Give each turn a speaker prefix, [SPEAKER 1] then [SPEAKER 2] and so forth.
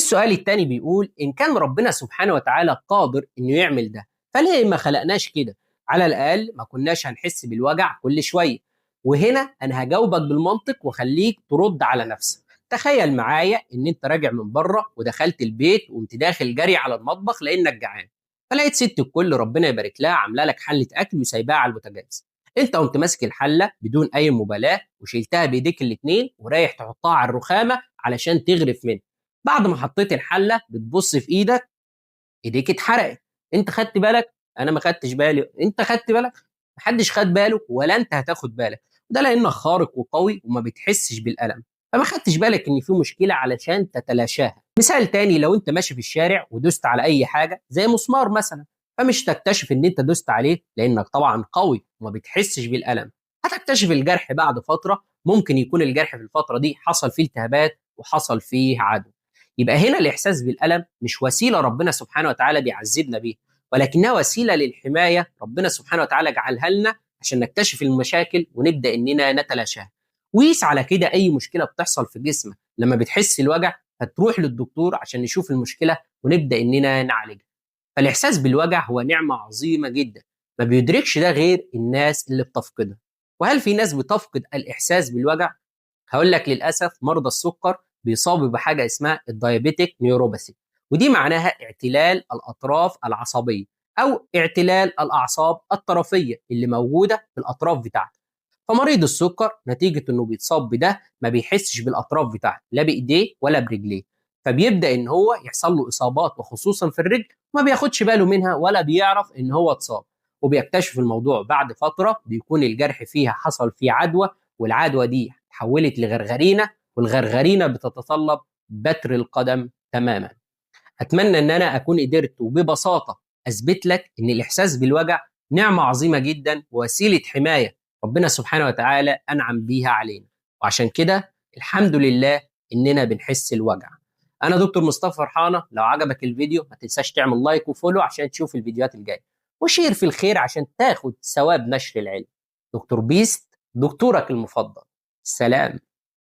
[SPEAKER 1] السؤال الثاني بيقول إن كان ربنا سبحانه وتعالى قادر إنه يعمل ده، فليه ما خلقناش كده؟ على الأقل ما كناش هنحس بالوجع كل شوية. وهنا أنا هجاوبك بالمنطق وخليك ترد على نفسك. تخيل معايا إن أنت راجع من بره ودخلت البيت وانت داخل جري على المطبخ لأنك جعان، فلقيت ست الكل ربنا يبارك لها عامله لك حله اكل وسايباها على البوتاجاز. انت قمت ماسك الحلة بدون اي مبالاة وشيلتها بايديك الاثنين ورايح تحطها على الرخامه علشان تغرف منها. بعد ما حطيت الحلة بتبص في ايدك، ايديك اتحرقت. انت خدت بالك؟ انا ما خدتش بالي. انت خدت بالك؟ محدش خد باله ولا انت هتاخد بالك. ده لانك خارق وقوي وما بتحسش بالالم، فما خدتش بالك ان في مشكلة علشان تتلاشاها. مثال تاني، لو انت ماشي في الشارع ودوست على اي حاجة زي مسمار مثلا، فمش تكتشف ان انت دوست عليه لانك طبعا قوي وما بتحسش بالالم. هتكتشف الجرح بعد فترة، ممكن يكون الجرح في الفترة دي حصل فيه التهابات وحصل فيه عدوى. يبقى هنا الاحساس بالالم مش وسيلة ربنا سبحانه وتعالى بيعذبنا بيها، ولكنها وسيلة للحماية ربنا سبحانه وتعالى جعلها لنا عشان نكتشف المشاكل ونبدا اننا نتلاشاها. وقيس على كده اي مشكلة بتحصل في جسمك، لما بتحس الوجع هتروح للدكتور عشان نشوف المشكلة ونبدا اننا نعالجها. فالاحساس بالوجع هو نعمه عظيمة جدا، ما بيدركش ده غير الناس اللي بتفقدها. وهل في ناس بتفقد الاحساس بالوجع؟ هقول لك للاسف مرضى السكر بيصابوا بحاجة اسمها ال diabetic neuropathy، ودي معناها اعتلال الاطراف العصبية او اعتلال الاعصاب الطرفيه اللي موجودة في الاطراف بتاعتك. فمريض السكر نتيجة انه بيتصاب بده ما بيحسش بالاطراف بتاعته، لا بايديه ولا برجليه، فبيبدا ان هو يحصل له اصابات وخصوصا في الرجل، ما بياخدش باله منها ولا بيعرف ان هو اتصاب، وبيكتشف الموضوع بعد فترة بيكون الجرح فيها حصل فيه عدوى، والعدوى دي اتحولت لغرغرينه، والغرغرينه بتتطلب بتر القدم تماما. اتمنى ان انا اكون قدرت وببساطة اثبت لك ان الاحساس بالوجع نعمه عظيمة جدا ووسيلة حماية ربنا سبحانه وتعالى انعم بيها علينا، وعشان كده الحمد لله اننا بنحس الوجع. انا دكتور مصطفى فرحانة، لو عجبك الفيديو ما تنساش تعمل like و follow عشان تشوف الفيديوهات الجاية، و share في الخير عشان تاخد ثواب نشر العلم. دكتور بيست، دكتورك المفضل. سلام.